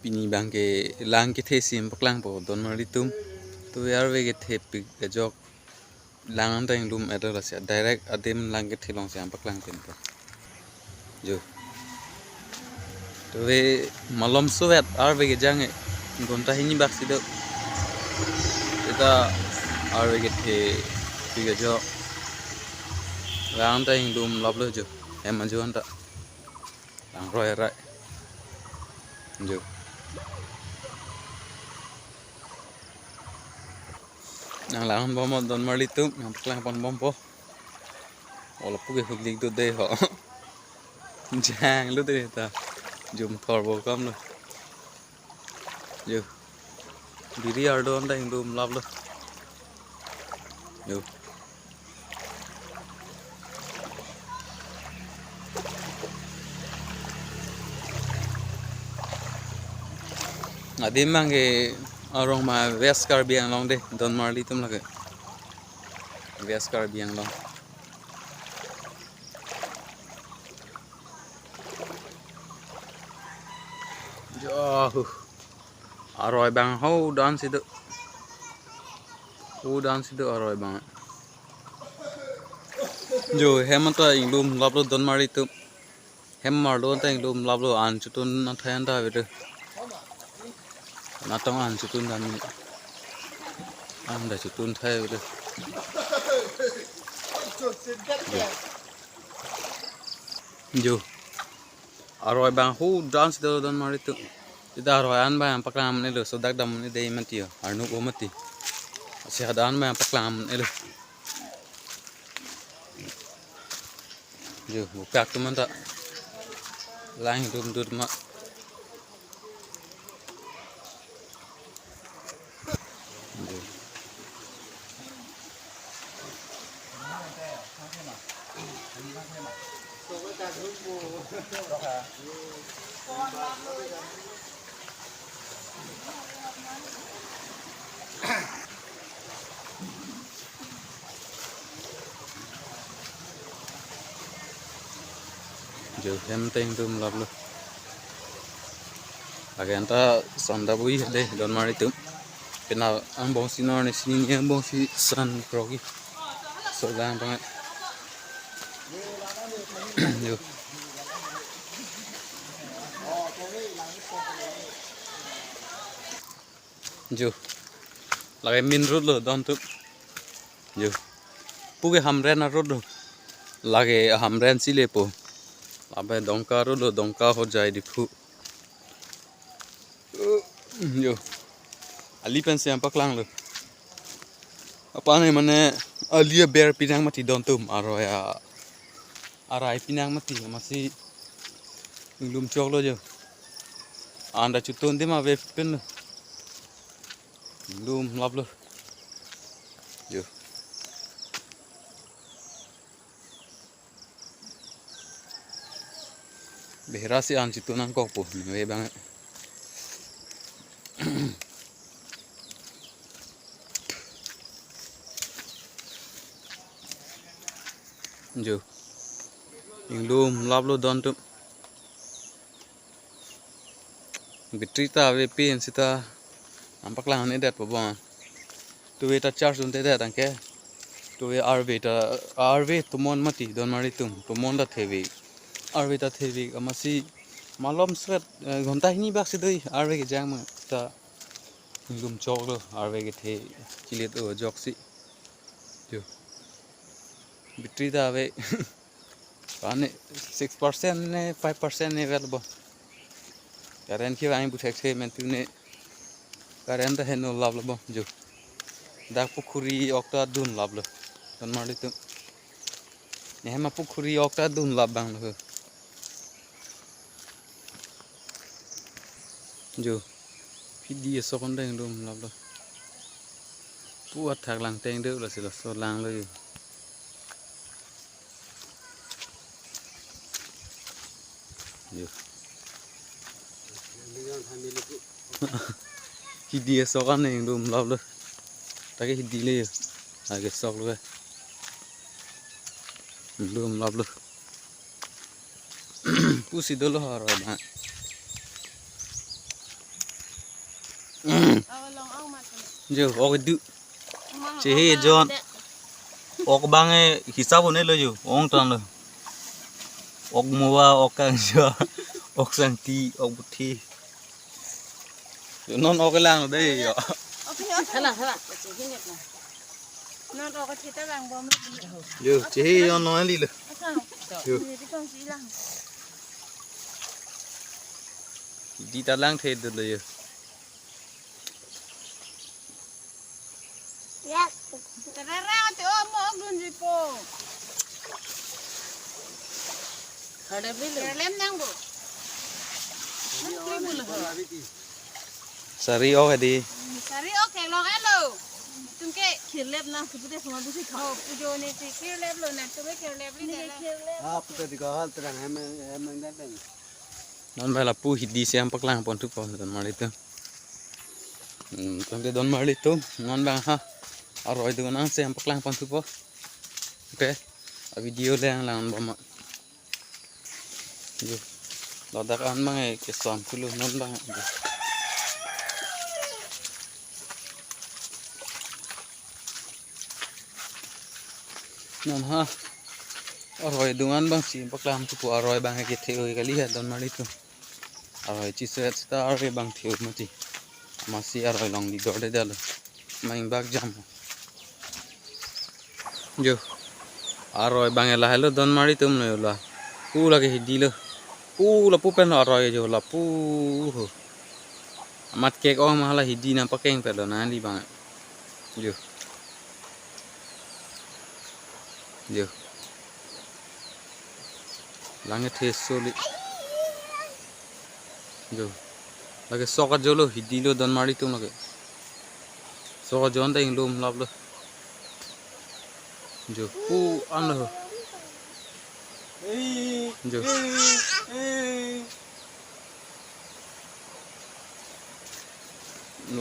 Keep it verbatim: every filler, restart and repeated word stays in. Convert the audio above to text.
Pini abang ke lang kethe si nangpaklangpo don marli atum. Tu arve kethepik ajok lang anta inglum-et lo, lasi direct adim lang kethe along si nangpaklang pinpo. Jo. Tu ave malom suvet arve kejang e. Ghonta hini bak si do. Seta arve kethepik ajok lang anta inglum laplo jo. Hem ajo anta. Langroi rai. Jo. Nanglangbom don marli atum, nangpaklangponbompo. Olo puke huklik do de ho. Janglo de ta. Jum thorbo kamlo. Jo. Biri ardo anta inglum laplo. Jo. Adim abang ke arong ma West Karbi Anglong de, don marli atum lake. West Karbi Anglong. Jo, aroi abang ho dan si do. Ho dan si do aroi abang. Jo, hem anta inglum laplo don marli atum. Hem arlo anta inglum laplo, an chotun athai anta ave do. Natong an chotun dan ni. An da chotun athai ave do. Jo. Aroi abang ho dan si do don marli atum. Seta aroi an abang paklang un-elo, sodak dam un-e de mati ho. Arnuk o mati. Lasi hadak an abang paklang un-elo. Jo, bukak atum anta. Lang dum dum ma. Jo. Jo, hem anta inglum laplo. Lake anta son ta bui de don marli atum. Penap angbong si nor ne sini angbong si san krogi. So lang abang. Jo. Jo. Lake main road lo don atum. Jo. Puke Hamren a-road lo. Lake Hamren si lepo. Lapen Dongka road lo, Dongka Hojai Diphu. Jo. Ali pen si nangpaklanglo. Apa ne mane ali aber pinang mati don atum, aroi a arai pinang mati, amatsi inglum choklo jo. An da chotun adim ave pinlo. Inglum laplo. Jo. Behera si an chotun nangkokpo, nave abang. Jo. Inglum laplo don atum. Battery ta ave pen seta nangpaklang un-edetpo bang. Tu ave ta charge dundedet anke. Tu ave arve ta, arve tomon mati don marli atum. Tomon ta thevek. Arve ta thevek amatsi malom suvet, eh, ghonta hini bak si do arve kejang ma ta inglum choklo, arve kethe chilit o ajoksi. Jo. Battery ta ave. Pane six percent ne five percent ne vel bo. Current kevang bu thekse men tu ne current ta heno laplo bo jo. Dak pukhuri ok ta dun laplo. Don marli atum. Ne hem a pukhuri ok ta dun lap abang lo. Jo. Hidi asok an ta inglum laplo. Pu athak lang teng do, lasi laso langlo jo. Jo. Hidi asok an inglum laplo. Take hidi le jo. Lake sok lo ke. Inglum laplo. Pusi dolo haro na. Jo, ok du. Chehe jon. Ok bang e hisap un-elo jo. Ong tang lo. Ok moa, ok kangjo, ok sangti, ok puthi. Jo, non ok lang de jo. Hala, hala. Non ok theta lang bom. Jo, chehe jon non li lo. Jo. Di ta langthe dolo jo. Yak. Tarara ate o mo ok dunji po. Khade bil. Kerlem nang bo. Sari ok hedi. Sari ok kelong elo. Tum ke kerlem nang seperti semua busi kau. Pujo ni si kerlem lo nang tum ke kerlem ni. Apa tadi kau hal terang emang emang datang. Non bang lapu hidi si nangpaklang pon thupo don marli atum. Hmm, tangte don marli atum, non bang ha aroi dunang si nangpaklang pon thupo. Okay, a video le lang bom. Jo. Ladak an bang e keson pulo non bang. Non ha. Aroi dungan bang si paklang thupo, aroi bang ke the-oi kali ha don marli atum. Aroi chiso et seta aroi bang the-o mati. Masi aroi longledor de dalo. Main bak jam. Jo. Aroi bang e lahelo don marli atum lo la. Pu lake hidi lo. Pu lapu pen lo aroi jo lapu ho. Amat kek ong ma hala hidi nangpakeng pet lo nangli bang. Jo. Jo. Lang e the soli. Jo. Lake sok ajo lo hidi lo don marli atum lake. Sok ajo anta inglum lap lo. Jo. Pu an lo. Jo.